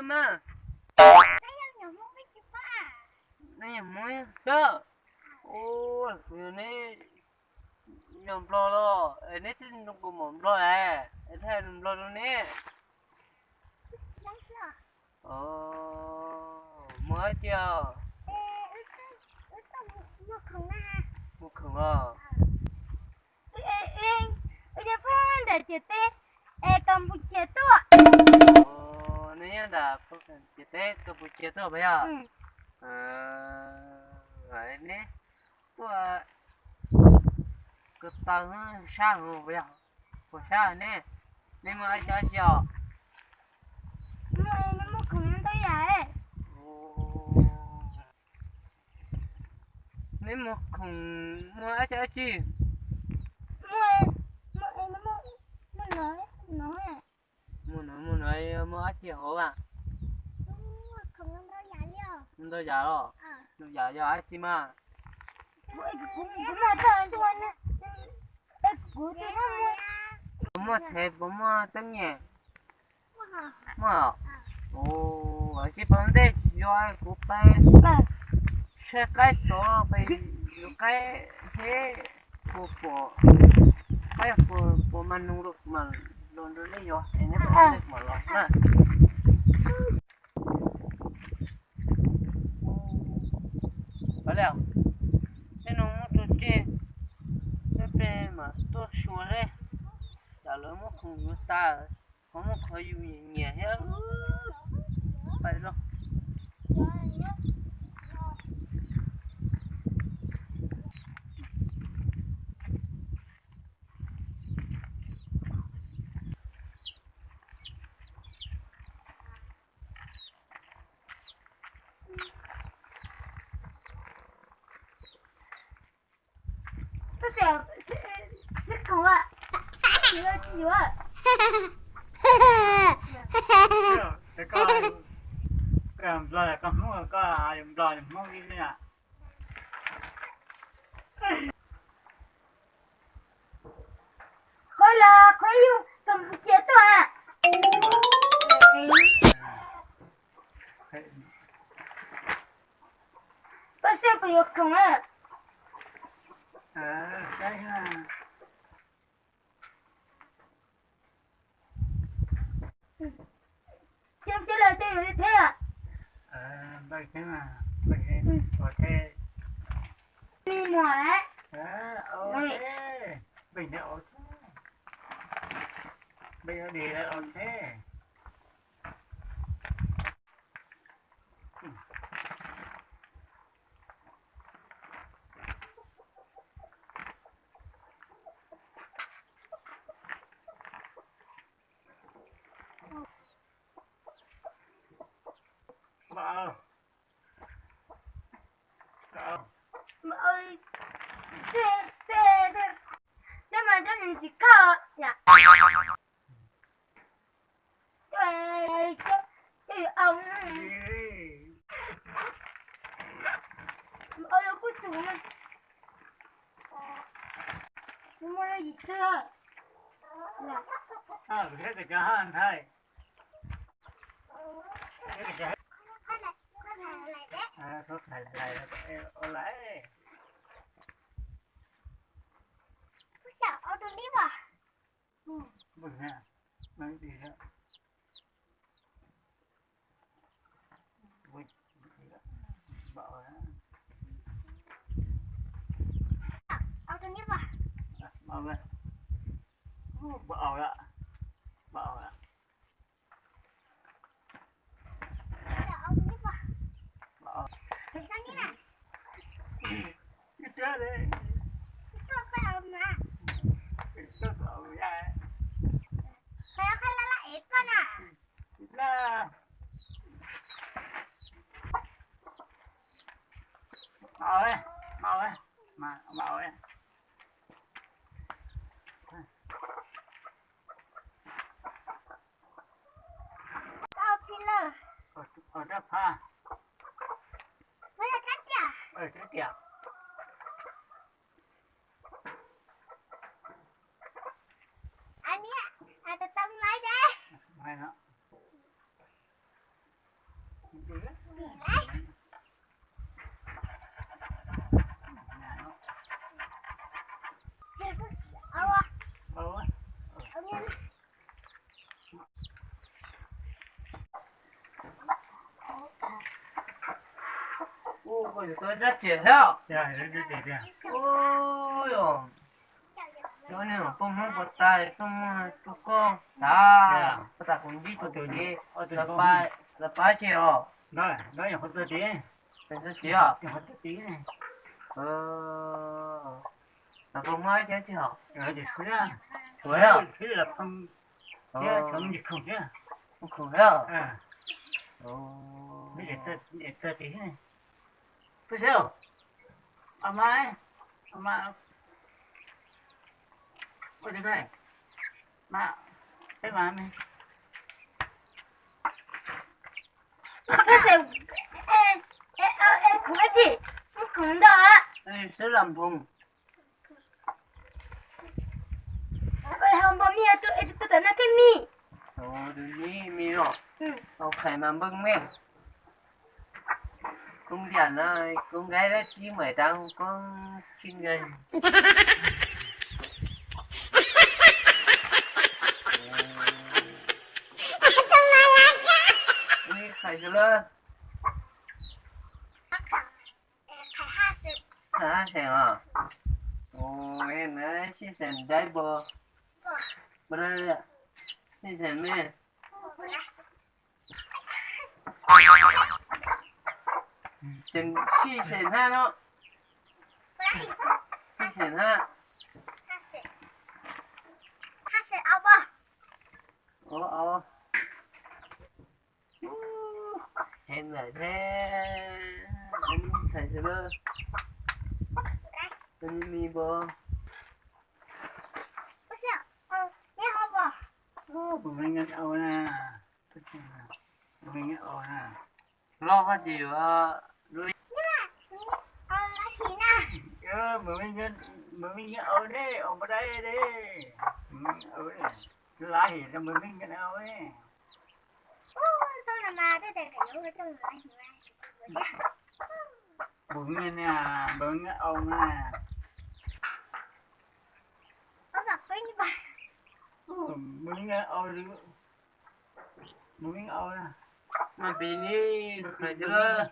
Mas, nej yog Hmoob xwb? Ua, kuv yog neb yog Nplog los, neb twb nug kuv mus Nplog lawm, es thaij Nplog rau neb. Muaj dab tsi os? Muaj khoom os. Wb nyob puag nram ciam teb, es Kapucia tuaj. Nej nyob nram ciam teb Kapucia tuaj puas yog? Neb tuaj ko taw sab hauv puas yog? Puas sab ne? Neb muaj dab tsi os? Neb muaj khoom, muaj dab tsi dab tsi? Muaj no, muaj no, muaj dab tsi hauv as? Ntau yam los? Ntau yam yog dab tsi mas? Puas muaj thev, puas muaj teeb nyem? Muaj. Ua, tab sis pab ntej yog kuv pab saib qaib tsov, peb yug qaib seb puas pom, qaib puas, puas mag nus mas los nrog nej yog es neb pom los na. Peb no muab rau tseg, peb peb mam tuaj xyuas seb, tsam lawv muab khoom yuav tas, ho muab qhov yus nyiam nyiam thiab. Pais los. Xib khoom, yuav tsis yuav? Koj Nplog, koj Hmoob, koj Nplog Hmoob li ne. Qhov los qhov yug Kapucia tuaj. Pab xwb puas yuav khoom na? Coj los coj yuav thiab. Me muam. Coj mas coj nws tsis koj yom. Coj yuav au, au lawv kuj tsum na. Muaj yim twg? Thiab cov nthaij. Ua, koj yuav tau rab riam thiab. Ua, yog nej poj Hmoob puas tas tuaj muag rau koj tas, koj tas kuv ntsib tus kev los pab ces os. Tsis os. Los poj Hmoob ib cov tsis hom. Ua, khoom thiab. Khoom ntau. Sib lam npoo. Hauv npau mij, tus tom no thiaj mij. Tus mij mij os. Tau khais mas npawg me. Koob tiam no, koob nkaib dab tsi mas dab koob tsis nkaib. Khais lawm. Khais haj xeem os. Ua, sib xeem dab npo. Sib xeem me. Sib xeem hab no. Sib xeem hab. Ua, ua. Heev lawm thiab. Thais sawv daws, mi npawg, loj hab ces yuav, laj him rau npawg me, npawg me, npawg me au na, npawg me au, npawg me au na, mas pim li, khais tiag.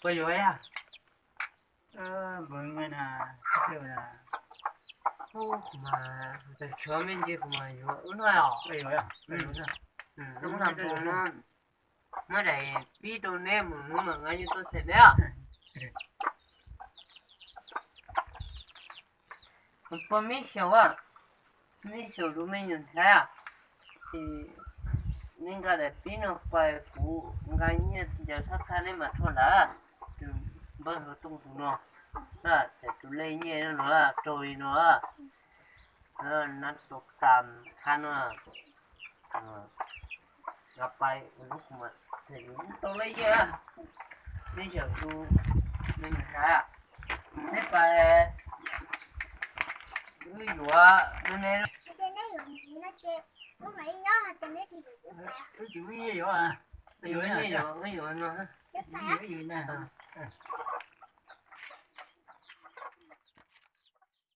Koj yuav ib yam? Kuv mas, kuv tseem tshuav me ntsis kuv mas yuav ub no os. Lub no, muab daim pib rau neb mus hnub mas nqa yeej tuaj them neb. Kuv pog me xyaum, me xyaum tus me nyuam ntxhais, ces neb nqa daim pib no pais kuv nqa nyiaj ncaws tshab qha neb mas rho ntawd. Tus npawg hluas tooj tus no, ces tus lej nyiaj no raug li no, nab tus tas qha no, nqa pais kuv lub kuv mas, ces yus tau lej nyiaj. Neb xyaum tus me nyuam ntxhais, neb pais wb yuav, neb, wb yuav, wb yuav no, wb yuav, wb yuav.